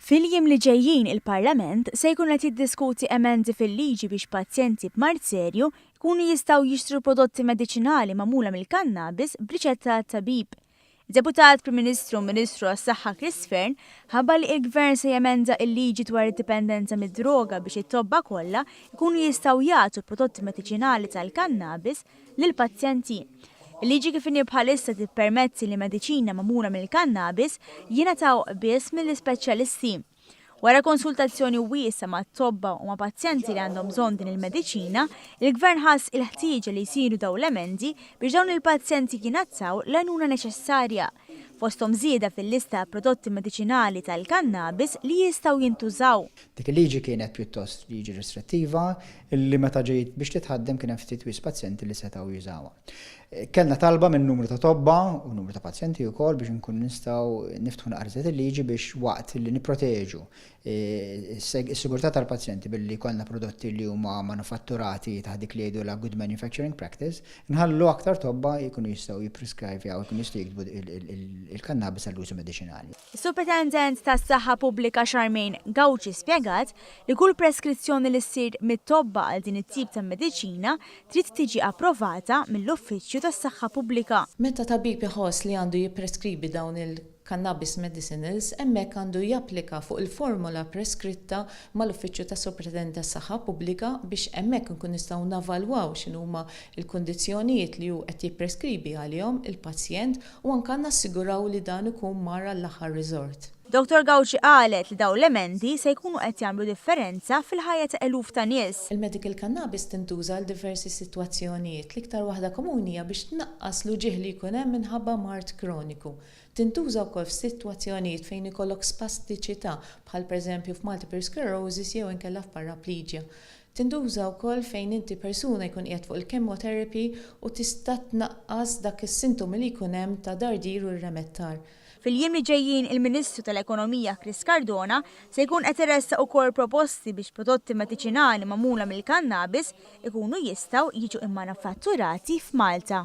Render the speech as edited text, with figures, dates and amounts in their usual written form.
Fil-jiem li ġejjin il-Parlament se jkun qed jiddiskuti emendi fil-liġi biex pazjenti b'mard serju jkunu jistgħu jixtru prodotti mediċinali magħmula mill-kannabis b'riċetta tat-tabib. Id-Deputat Prim Ministru u Ministru għas-Saħħa Chris Fearne ħabbar li il-Gvern se jemenda il-liġi dwar id-dipendenza mid-droga biex it-tobba kollha jkunu jistgħu jagħtu prodotti mediċinali tal-kannabis lill-pazjenti. Il-liġi kif inhi bħalissa tippermetti li mediċina magħmula mill-kannabis jingħataw biss mill-ispeċjalisti. Wara konsultazzjoni wiesgħa ma' tobba u ma' pazjenti li għandhom bżonn din il-mediċina, il-Gvern ħass il-ħtieġa li jsiru dawn l-emendi biex dawn il-pazjenti jingħataw l-għajnuna neċessarja, fosthom żieda fil-lista ta' prodotti mediċinali tal-kannabis li jistgħu jintużaw. Dik il-liġi kienet pjuttost liġi restrittiva li meta ġiet biex titħaddem kien hemm ftit wisq pazjenti li setgħu jużawha. Kellna talba minn numru ta' tobba u numru ta' pazjenti wkoll biex inkunu nistgħu niftħu naqra iżjed il-liġi biex waqt li nipproteġu is-sigurtà tal-pazjenti billi jkollna prodotti li huma manufatturati taħt dik li jgħidulha good manufacturing practice, nħallu aktar tobba jkunu jistgħu jippreskrivjaw, jkunu jistgħu jiktbu il-kannabis għall-użu mediċinali. Is-Supretendent tas-Saħħa Pubblika Charmaine Gauci spjegat li kull preskrizzjoni li ssir mit-tobba għal din it-tip ta' mediċina trid tiġi approvata mill-Uffiċċju tas-Saħħa Pubblika. Meta tabib iħoss li għandu jippreskribi dawn il-cannabis medicinals, hemmhekk għandu japplika fuq il-formola preskritta mal-Uffiċċju tas-Supretendent tas-Saħħa Pubblika biex hemmhekk inkunu nistgħu navalwaw x'inhuma l-kundizzjonijiet li hu qed jippreskribi għalihom il-pazjent u anke nassiguraw li dan ikun mar għall-aħħar resort. Dottor Gauci qalet li dawn l-emendi se jkunu qed jagħmlu differenza fil-ħajja ta' eluf ta' nies. Il-medical cannabis tintuża għal diversi sitwazzjonijiet. L-iktar waħda komuni hija biex tnaqqas l-uġigħ li jkun hemm minħabba mard kroniku. Tintuża wkoll f'sitwazzjonijiet fejn ikollok spastiċità, bħal pereżempju f'multiple sclerosis jew inkella f'paraplegia. Tintuża wkoll fejn inti persuna jkun qiegħed fuq il-chemotherapy u tista' tnaqqas dak is-sintomi li jkun hemm ta' dardir u rremettar. Fil-jiem li ġejjin il-Ministru tal-Ekonomija Chris Cardona se jkun qed iressaq ukoll proposti biex prodotti mediċinali magħmula mill-kannabis ikunu jistgħu jiġu immanafatturati f'Malta.